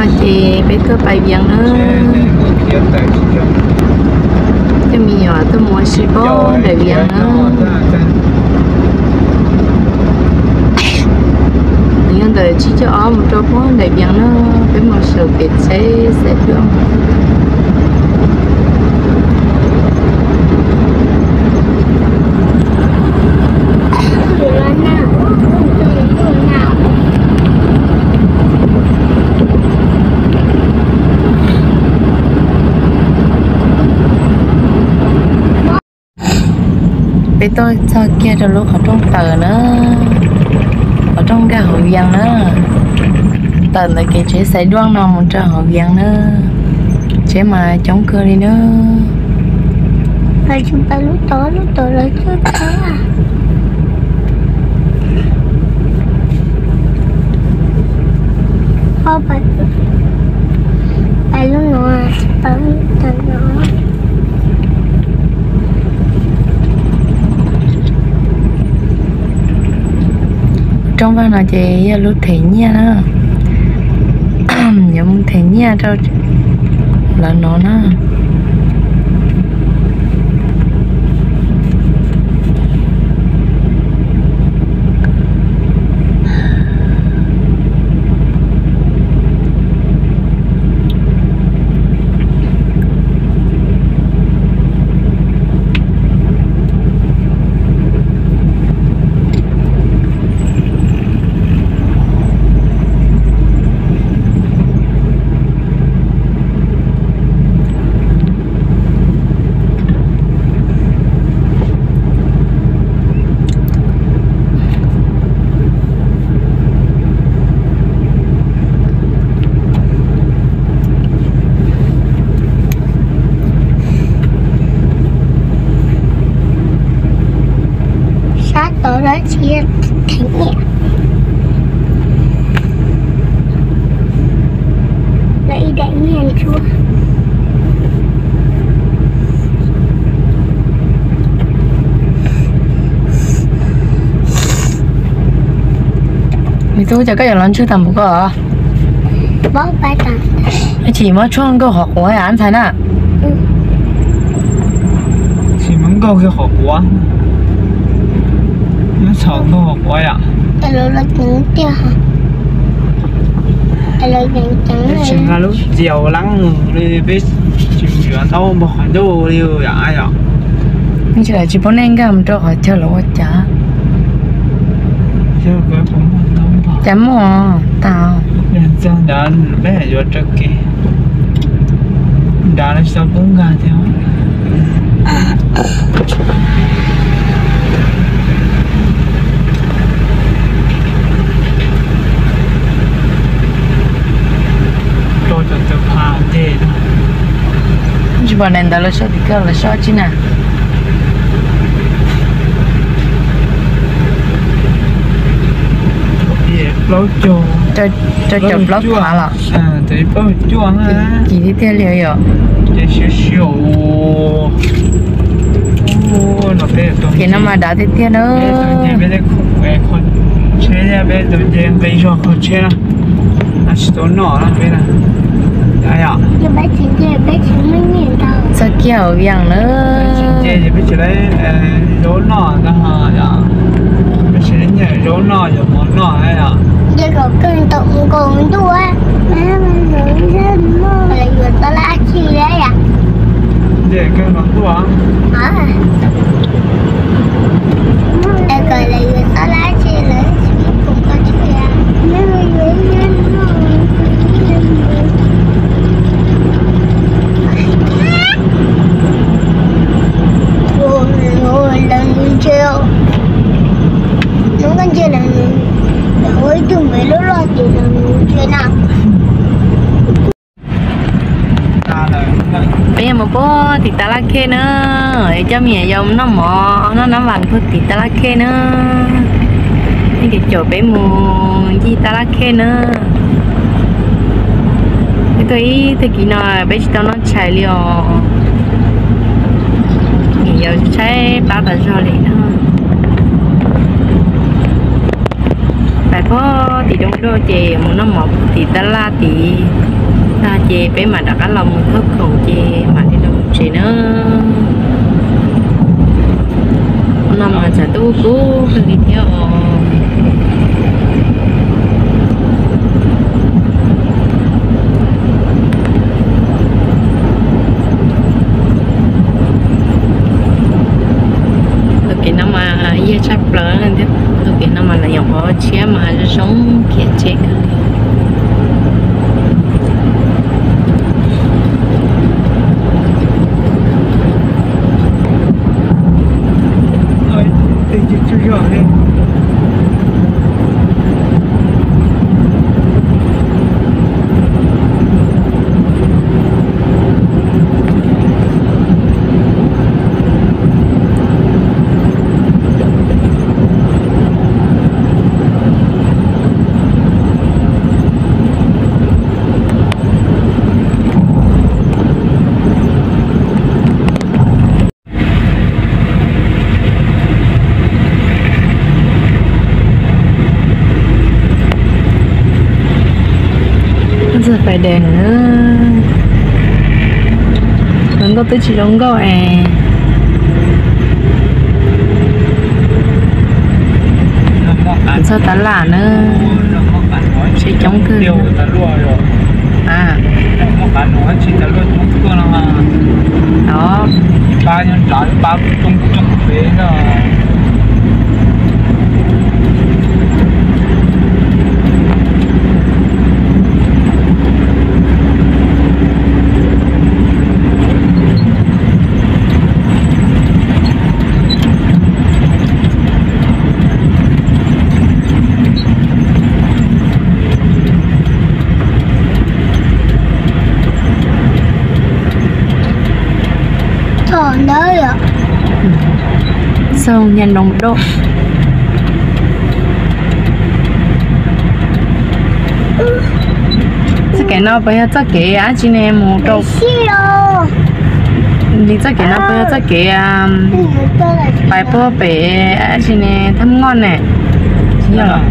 Ces peb tuaj pais Vias na. Coj me nyuam tuaj mus ua si pem nram Vias na. Nws yog ntawm tsib caug ob mus rau pem nram Vias na. Peb mus saum pem tsheb xaiv duab. Peb tuaj txog kiag rau lub qhov rooj tawm na, qhov rooj nkag hauv Vias na. Tawm ntawm kev tsheb xaiv duab no mus rau hauv Vias na. Tsheb mas coob kawg li na. Pais lub tod, lub tod lawv txawj tsheb. Pais lub no, pais lub tod no. Rooj vag no ces yog lub them nyiaj na. Yuav mus them nyiaj rau lawv no na. Sab tod dab tsi them nyiaj, lawv ib daim nyiaj ntsuab. Me tub, cas koj yuav los ntswg tag npaum ko? Tsis muab tshuaj nkaug qhov quav ntxhais na. Tsis muab nkaug kiag qhov quav, muab txhom nkaug qhov quav yom. Tsis nqa lub txiaus leeb mus li, peb tsis mus yuav ntaub npog qhov ncauj li yom yom. Tsis pub nej nkag mus rau qhov chaw lawv ua cas. Cas muaj tas. Txog ntawd peb yuav raws kev nrad, lawv tsis tau pub nkag thiab. Rau cov tawv pha nce no. Tsis pom daim ntawd lawv soj tim kawg, lawv soj tsi na? Plaub caug, rau caum plaub phav los? Ces plaub caug cuaj na. Ces tiag tiag li yom. Ces siav siav. Ces no mas dav tiag tiag na. Tsheb, peb tus nce nqi zog kho tsheb na. Tsis tau noj na peb na. Txog kiag hauv Vias na. Peb tsis nce ces peb tsis tau zaub noj ntag. Peb tsis tau nyiaj zaub noj, yuav mov noj na yom. Nce kawg nkaus ntuj. Lawv nws ntse, lawv nws ntse, lawv ua ib tug me loj loj ces lawv nws ntse na. Peb yuav mus puag tim tab laj khej na, coj me nyuam yaus noj mov noj nab vas puag tim tab laj khej na. Nej caum peb mus ncig tab laj khej na. Peb tuaj ib tag kis no peb tsis tau noj tshais li os. Niam yau tshaib plab tas zog li na. Pais puag tim Doo Duaj ces mus noj mov puag Tab laj tid tag ces peb mam rov qab los mus thauj khoom ces mam li los mus tsev na. Hnub no mas tshav ntuj kub kawg li thiab os. Tus kev no mas yog tshaj plaws thiab, tus kev no mas lawv nyuam qhuav tshiab mas zoo zoo khiav tsheb kawg. Ntxawg Fais Dees na, hluas nkauj twb tsis zoo nkauj es txog tab laj na, tsheb coob kawg. Txog ntawd yom. Txog nyag noo doj. Txoj kev no puas yog txoj kev dab tsi ne mus rau li? Txoj kev no puas yog txoj kev pais puag pem dab tsi ne, Thab Ngoj ne? Tsis yog.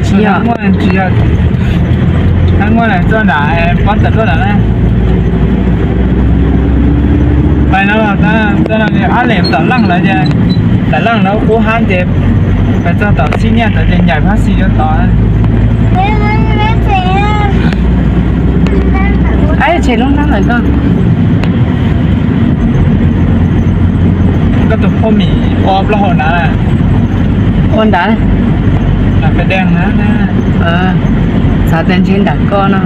Tsis yog. Thab Ngoj txoj nram pob tawm tuaj ntawd na. Pais no los ab lem tom leej lawm ces, tom leej lawv qub hab ces pais txog tom Xib Nyiaj tod ces ncaim phab xis rau tod. Ab, tshem lub hnab ntawm koj. Koj tus phooj ywg ua plaub hau nrad. Ua nrad. Fais Dees na. Xav tias ntshe nram ko no.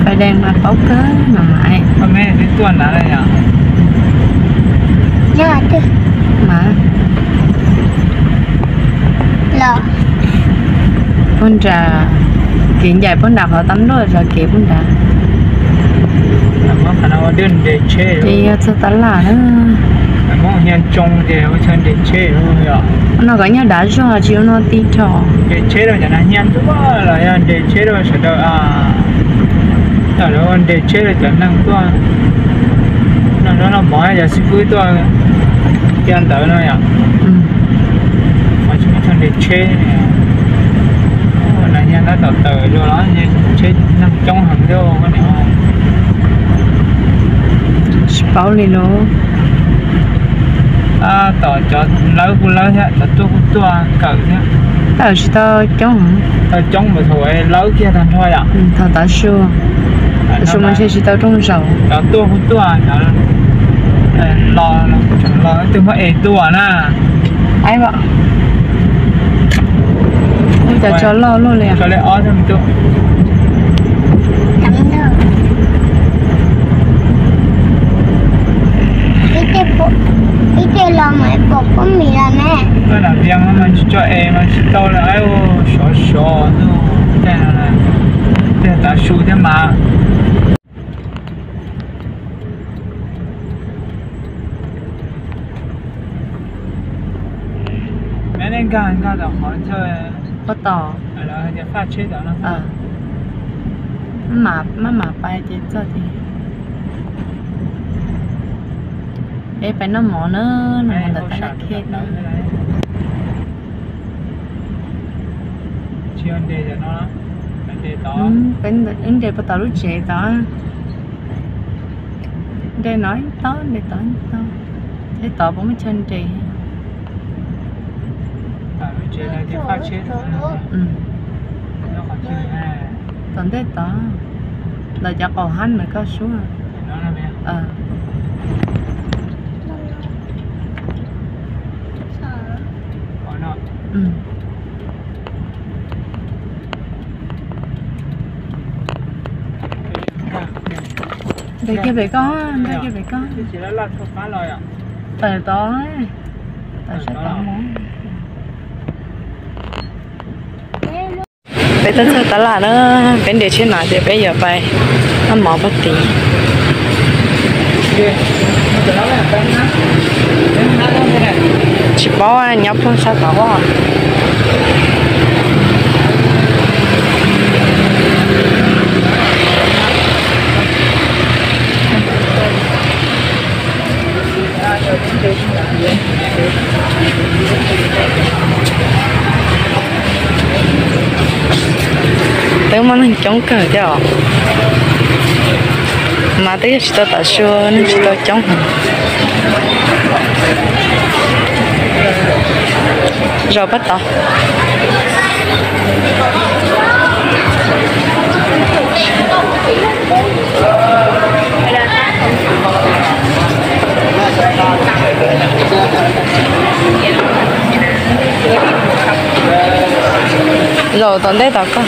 Fais Dees mas paub kawg no mas. Koj me twb tuaj nrad lawm yom? Mas puag nrad, kev ncaim puag nrad qhov tab luaj zov kev puag nrad. Ces yog txog tab laj na. No kov nyob dav zog tsis ua no ti rho. Nres tsheb rau cov nas hia tuaj los yog nres tsheb rau sawv daws, lawv ua nres tsheb rau cov neeg tuaj. No no mov yog xib fwb tuaj cia ntawd no yom. Mas tsis muaj chaw nres tsheb. Nas hia tab tom tawm los tsheb neeg coob heev thiab. Tsis paub li no. Tom cov lawb kuj lawb thiab, cov tuaj kuj tuaj kawm thiab. Tawm tsis tau coob. Tau coob mas thaum lawb kiag tag nrho yom. Thaum tav su, tav su mas ntshe tsis tau rooj zaum. Cov tuaj kuj tuaj, cov los tseem los twb muab es tuaj na. Aib, cov tso loj luaj li. Ib ce los mas pom pob mis los ne. Koj nam vias no mas tsis tso es mas tsis tau lawm, sov sov tej no, tej tav su thiab mas. Mab nej nkag nkag tom qhov chaw pob tau, faj tsheb tom no. Maj mam pais ces txog ces. Peb pais noj mov na, noj mov ntawm tab laj khej na. Wb nres puag tom lub tsev tod. Nres no tod, nres tod tod. Thiab tod puas muaj chaw nres? Tom ntej tod, ntawm cov qaum hab ntawd koj sub. Ntawm kiag pem koj, ntawm kiag pem koj. Tawm tod, tawm sab tod mus. Peb tuaj txog tab laj na, peb nres tsheb no ces peb yuav pais noj mov puag tid. Tsis paub nyob puag sab tod. Twb muaj neeg coob kawg thiab os, mas twb yog tsis tau tav su, neeg tsis tau coob heev. Zaum pab tod. Zaum tom ntej tom koj.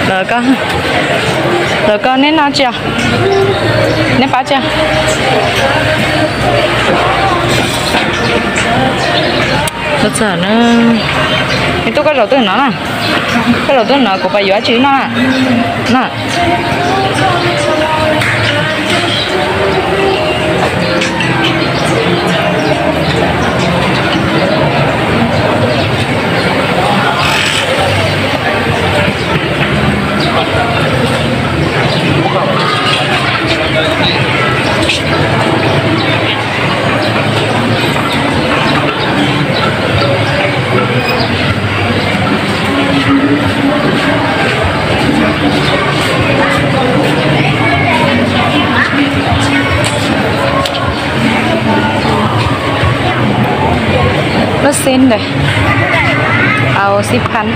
Lawv koj, lawv koj neb noj tsi os? Neb pab tsi? Tuaj txog na. Neb tub koj zaum twg no na? Koj zaum twg no kuv pais yuav dab tsi noj na. Lub xib ntawd, au xib phab.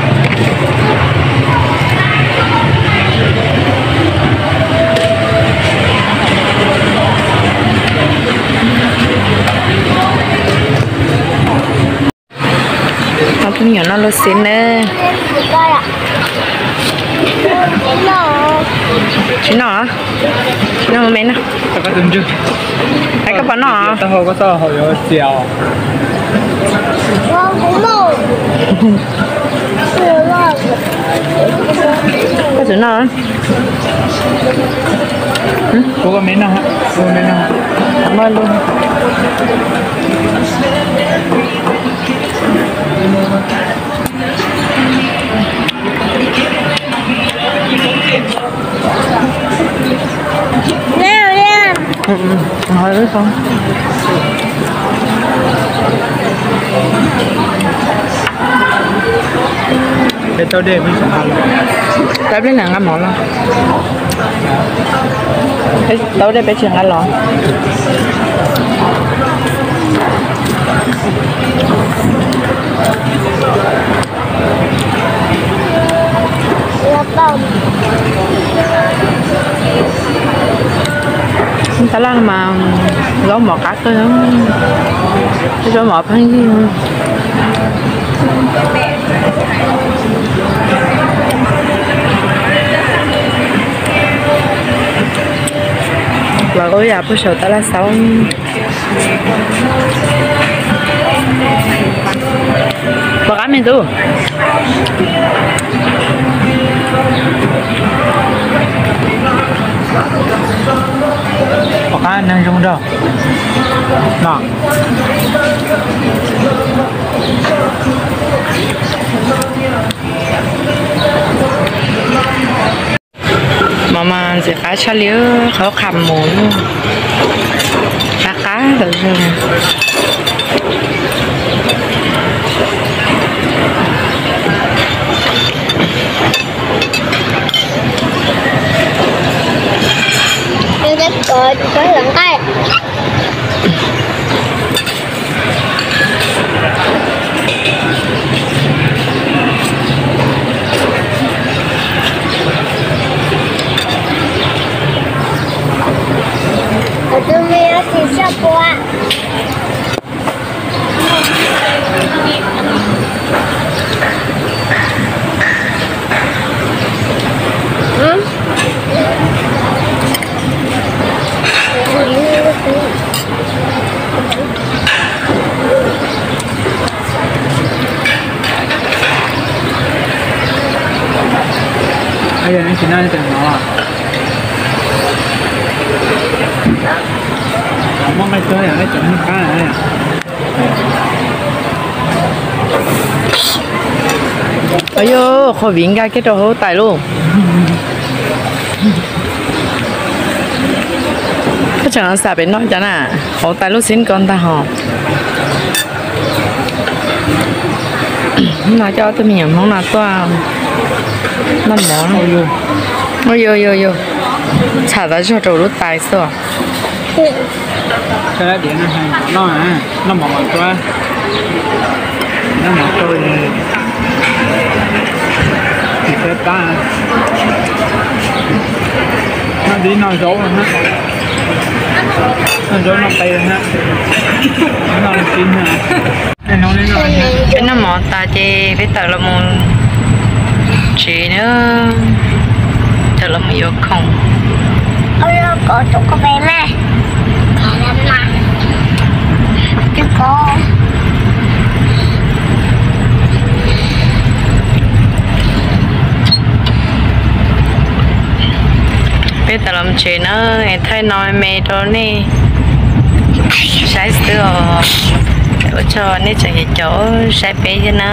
Ob tug me nyuam noj lub xib na. Tsis noj, tsis noj me no. Hais koj puas noj? Koj tsis noj? Peb tau dej peb tsis nqa los. Tau dej peb tsis nqa los. Tab laj mas zaub mov qab kawg, zaub mov pheej yig. Los ua yam puag saum tab laj xaub. Puas qab me tub? Puas qab neeg zoo nraug no? Mov mas ntxim qab tshaj li, qhov qham mus, qab qab tawm zog. Tsis noj tes mov, muab nqaij tuag yom, nqaij tseem qab. Yog qhov viv nkag kiag rau hauv tais lauj. Koj tseem xav pem no cas na, hauv tais lub xib ko ntag hos. No coj ob tug me nyuam Hmoob no tuaj noj mov. Yog yog yog, txham tas zog rau lub tais xwb. Noj mov, noj mov rau, noj dib noj zaub, noj zaub noj qe, noj tib. Peb noj mov tas ces peb tawm los mus tsev na, tawm los mus yuav khoom. Peb tawm los tsev na, es thaij no me rau nej saib xwb os. Ua tsaug nej tseem caum saib peb thiab na.